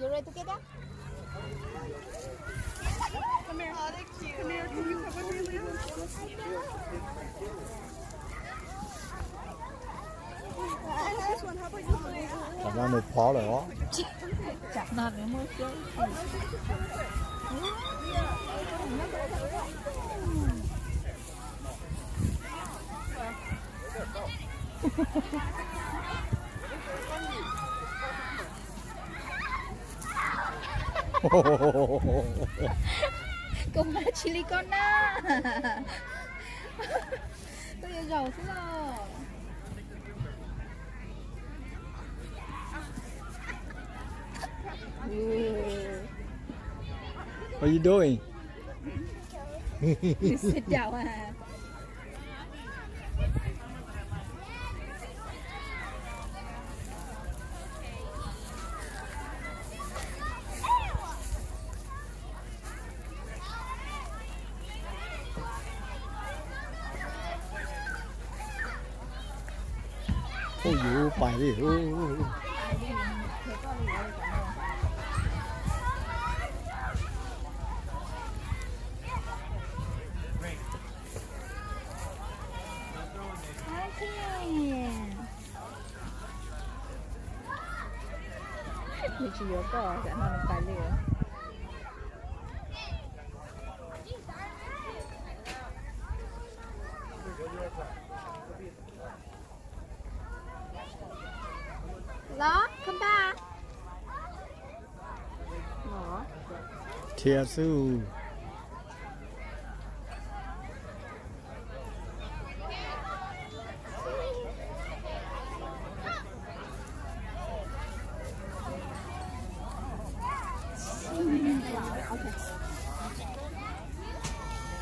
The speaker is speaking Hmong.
You ready to get down? Tam no nws phov lawm os. Tam no nws muaj siab. Koj mas tsis li koj na. Koj yuav zaum xwb los. What are you doing? Sit down. Ub, yus pais li. Nws tsis yuav koj, tam no nws pais li. Los, come back. Thiab xwb.